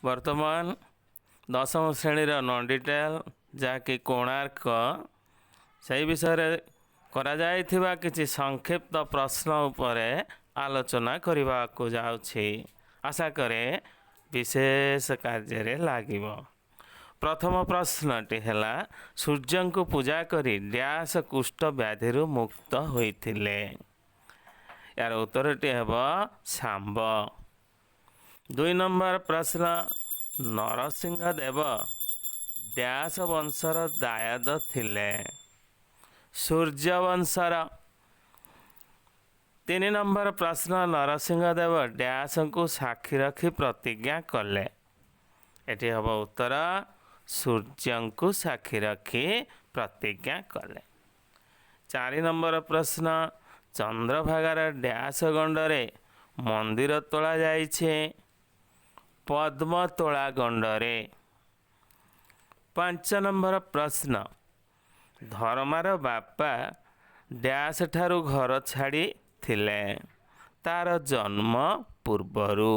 ବର୍ତ୍ତମାନ ଦଶମ ଶ୍ରେଣୀର ନନ୍ ଡିଟେଲ, ଯାହାକି କୋଣାର୍କ, ସେହି ବିଷୟରେ କରାଯାଇଥିବା କିଛି ସଂକ୍ଷିପ୍ତ ପ୍ରଶ୍ନ ଉପରେ ଆଲୋଚନା କରିବାକୁ ଯାଉଛି। ଆଶା କରେ ବିଶେଷ କାର୍ଯ୍ୟରେ ଲାଗିବ। ପ୍ରଥମ ପ୍ରଶ୍ନଟି ହେଲା, ସୂର୍ଯ୍ୟଙ୍କୁ ପୂଜା କରି ଡ୍ୟାସ କୁଷ୍ଠ ବ୍ୟାଧିରୁ ମୁକ୍ତ ହୋଇଥିଲେ। ଏହାର ଉତ୍ତରଟି ହେବ ଶାମ୍ବ। 2 ନମ୍ବର ପ୍ରଶ୍ନ, ନରସିଂହ ଦେବ ଡ୍ୟାସ ବଂଶର ଦାୟାଦ ଥିଲେ। ସୂର୍ଯ୍ୟବଂଶର। 3 ନମ୍ବର ପ୍ରଶ୍ନ, ନରସିଂହ ଦେବ ଡ୍ୟାସଙ୍କୁ ସାକ୍ଷୀ ରଖି ପ୍ରତିଜ୍ଞା କଲେ। ଏଠି ହେବ ଉତ୍ତର, ସୂର୍ଯ୍ୟଙ୍କୁ ସାକ୍ଷୀ ରଖି ପ୍ରତିଜ୍ଞା କଲେ। 4 ନମ୍ବର ପ୍ରଶ୍ନ, ଚନ୍ଦ୍ରଭାଗାର ଡ୍ୟାସ ଗଣ୍ଡରେ ମନ୍ଦିର ତୋଳା ଯାଇଛି। ପଦ୍ମତୋଳା ଗଣ୍ଡରେ। 5 ନମ୍ବର ପ୍ରଶ୍ନ, ଧରମାର ବାପା ଡ୍ୟାସ ଠାରୁ ଘର ଛାଡ଼ିଥିଲେ। ତାର ଜନ୍ମ ପୂର୍ବରୁ।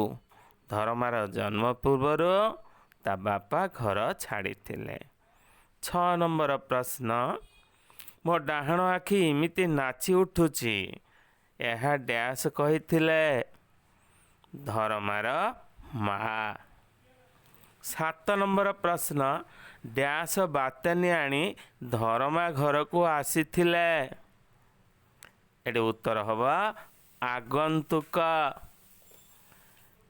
ଧରମାର ଜନ୍ମ ପୂର୍ବରୁ ତା ବାପା ଘର ଛାଡ଼ିଥିଲେ। 6 ନମ୍ବର ପ୍ରଶ୍ନ, ମୋ ଡାହାଣ ଆଖି ଏମିତି ନାଚି ଉଠୁଛି, ଏହା ଡ୍ୟାସ କହିଥିଲେ। ଧରମାର ମା। 7 ନମ୍ବର ପ୍ରଶ୍ନ, ଡ୍ୟାସ ବାତେନି ଆଣି ଧରମା ଘରକୁ ଆସିଥିଲେ। ଏଠି ଉତ୍ତର ହେବ ଆଗନ୍ତୁକ।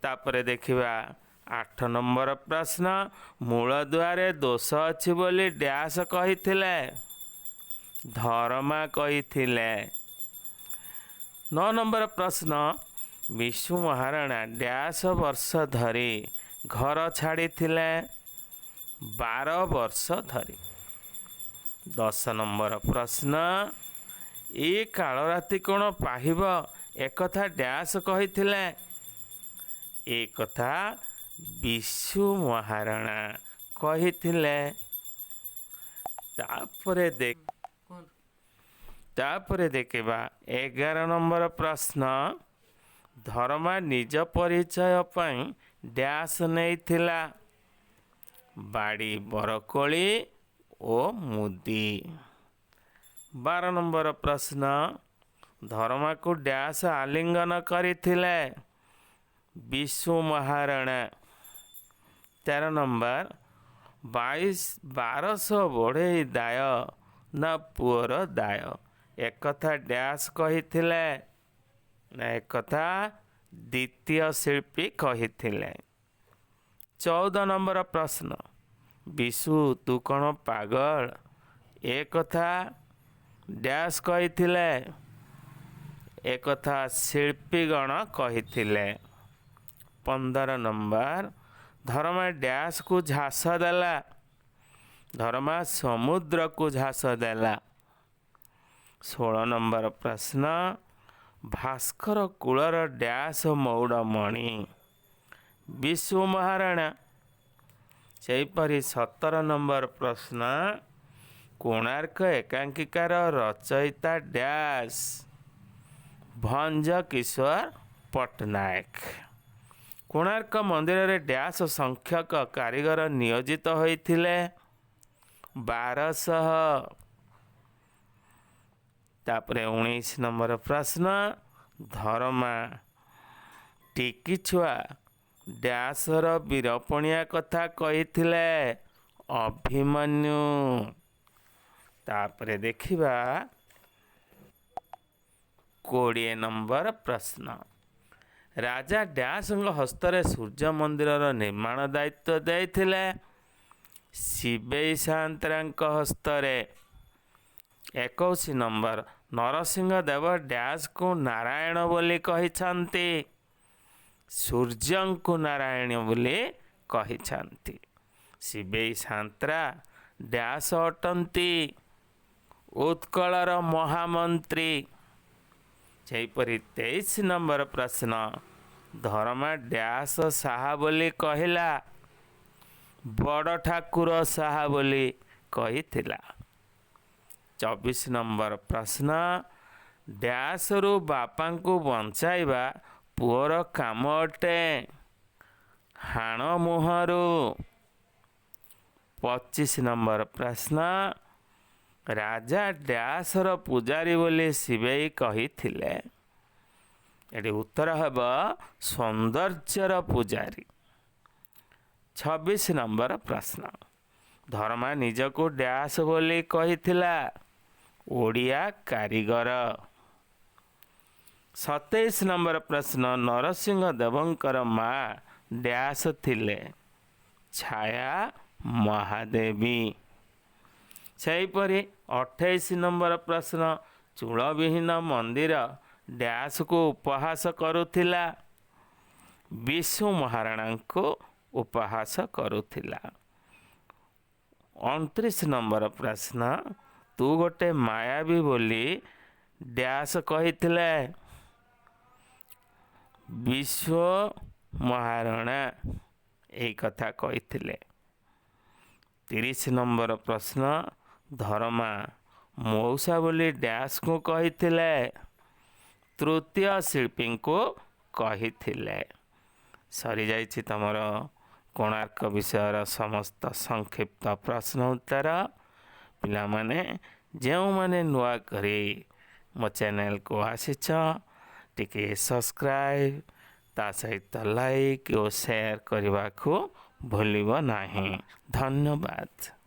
ତାପରେ ଦେଖିବା 8 ନମ୍ବର ପ୍ରଶ୍ନ, ମୂଳଦୁଆରେ ଦୋଷ ଅଛି ବୋଲି ଡ୍ୟାସ କହିଥିଲେ। ଧରମା କହିଥିଲେ। 9 ନମ୍ବର ପ୍ରଶ୍ନ, ବିଶୁ ମହାରଣା ଡ୍ୟାସ ବର୍ଷ ଧରି ଘର ଛାଡ଼ିଥିଲେ। 12 ବର୍ଷ ଧରି। 10 ନମ୍ବର ପ୍ରଶ୍ନ, ଏ କାଳରାତି କ'ଣ ପାହିବ, ଏକଥା ଡ୍ୟାସ କହିଥିଲେ। ଏ କଥା ବିଶୁ ମହାରଣା କହିଥିଲେ। ତାପରେ ଦେଖିବା 11 ନମ୍ବର ପ୍ରଶ୍ନ, ଧରମା ନିଜ ପରିଚୟ ପାଇଁ ଡ୍ୟାସ ନେଇଥିଲା। ବାଡ଼ି, ବରକୋଳି ଓ ମୁଦି। 12 ନମ୍ବର ପ୍ରଶ୍ନ, ଧରମାକୁ ଡ୍ୟାସ ଆଲିଙ୍ଗନ କରିଥିଲେ। ବିଶୁ ମହାରଣା। 13 ନମ୍ବର, 1200 ବଢ଼େଇ ଦାୟ ନା ପୁଅର ଦାୟ, ଏକଥା ଡ୍ୟାସ କହିଥିଲେ। ନା, ଏକଥା ଦ୍ୱିତୀୟ ଶିଳ୍ପୀ କହିଥିଲେ। 14 ନମ୍ବର ପ୍ରଶ୍ନ, ବିଶୁ ତୁ କ'ଣ ପାଗଳ, ଏକଥା ଡ୍ୟାସ କହିଥିଲେ। ଏକଥା ଶିଳ୍ପୀଗଣ କହିଥିଲେ। 15 ନମ୍ବର, ଧରମା ଡ୍ୟାସକୁ ଝାସ ଦେଲା। ଧରମା ସମୁଦ୍ରକୁ ଝାସ ଦେଲା। 16 ନମ୍ବର ପ୍ରଶ୍ନ, ଭାସ୍କର କୂଳର ଡ୍ୟାସ ମଉଡ଼ମଣି। ବିଶୁ ମହାରଣା। ସେହିପରି 17 ନମ୍ବର ପ୍ରଶ୍ନ, କୋଣାର୍କ ଏକାଙ୍କିକାର ରଚୟିତା ଡ୍ୟାସ। ଭଞ୍ଜ କିଶୋର ପଟ୍ଟନାୟକ। କୋଣାର୍କ ମନ୍ଦିରରେ ଡ୍ୟାସ ସଂଖ୍ୟକ କାରିଗର ନିୟୋଜିତ ହୋଇଥିଲେ। 1200। ତାପରେ 19 ନମ୍ବର ପ୍ରଶ୍ନ, ଧରମା ଟିକି ଛୁଆ ଡ୍ୟାସର ବୀରପଣିଆ କଥା କହିଥିଲେ। ଅଭିମନ୍ୟୁ। ତାପରେ ଦେଖିବା 20 ନମ୍ବର ପ୍ରଶ୍ନ, ରାଜା ଡ୍ୟାସଙ୍କ ହସ୍ତରେ ସୂର୍ଯ୍ୟ ମନ୍ଦିରର ନିର୍ମାଣ ଦାୟିତ୍ୱ ଦେଇଥିଲେ। ଶିବେଇ ସାଆନ୍ତରାଙ୍କ ହସ୍ତରେ। 21 ନମ୍ବର, ନରସିଂହ ଦେବ ଡ୍ୟାସକୁ ନାରାୟଣ ବୋଲି କହିଛନ୍ତି। ସୂର୍ଯ୍ୟଙ୍କୁ ନାରାୟଣ ବୋଲି କହିଛନ୍ତି। ଶିବେଇ ସାନ୍ତ୍ରା ଡ୍ୟାସ ଅଟନ୍ତି। ଉତ୍କଳର ମହାମନ୍ତ୍ରୀ। ସେହିପରି 23 ନମ୍ବର ପ୍ରଶ୍ନ, ଧରମା ଡ୍ୟାସ ସାହା ବୋଲି କହିଲା। ବଡ଼ ଠାକୁର ସାହା ବୋଲି କହିଥିଲା। 24 ନମ୍ବର ପ୍ରଶ୍ନ, ଡ୍ୟାସରୁ ବାପାଙ୍କୁ ବଞ୍ଚାଇବା ପୁଅର କାମ ଅଟେ। ହାଣ ମୁହଁରୁ। 25 ନମ୍ବର ପ୍ରଶ୍ନ, ରାଜା ଡ୍ୟାସର ପୂଜାରୀ ବୋଲି ଶିବେଇ କହିଥିଲେ। ଏଠି ଉତ୍ତର ହେବ ସୌନ୍ଦର୍ଯ୍ୟର ପୂଜାରୀ। 26 ନମ୍ବର ପ୍ରଶ୍ନ, ଧର୍ମା ନିଜକୁ ଡ୍ୟାସ ବୋଲି କହିଥିଲା। ଓଡ଼ିଆ କାରିଗର। 27 ନମ୍ବର ପ୍ରଶ୍ନ, ନରସିଂହ ଦେବଙ୍କର ମା ଡ୍ୟାସ ଥିଲେ। ଛାୟା ମହାଦେବୀ। ସେହିପରି 28 ନମ୍ବର ପ୍ରଶ୍ନ, ଚୂଳବିହୀନ ମନ୍ଦିର ଡ୍ୟାସକୁ ଉପହାସ କରୁଥିଲା। ବିଶୁ ମହାରଣାଙ୍କୁ ଉପହାସ କରୁଥିଲା। 29 ନମ୍ବର ପ୍ରଶ୍ନ, ତୁ ଗୋଟେ ମାୟାବୀ ବୋଲି ଡ୍ୟାସ କହିଥିଲେ। ବିଶ୍ୱ ମହାରଣା ଏଇ କଥା କହିଥିଲେ। 30 ନମ୍ବର ପ୍ରଶ୍ନ, ଧରମା ମଉସା ବୋଲି ଡ୍ୟାସକୁ କହିଥିଲେ। ତୃତୀୟ ଶିଳ୍ପୀଙ୍କୁ କହିଥିଲେ। ସରିଯାଇଛି ତୁମର କୋଣାର୍କ ବିଷୟର ସମସ୍ତ ସଂକ୍ଷିପ୍ତ ପ୍ରଶ୍ନ ଉତ୍ତର। ପିଲାମାନେ, ଯେଉଁମାନେ ନୂଆ କରି ମୋ ଚ୍ୟାନେଲକୁ ଆସିଛ, ଟିକେ ସବସ୍କ୍ରାଇବ୍, ତା ସହିତ ଲାଇକ୍ ଓ ସେୟାର କରିବାକୁ ଭୁଲିବ ନାହିଁ। ଧନ୍ୟବାଦ।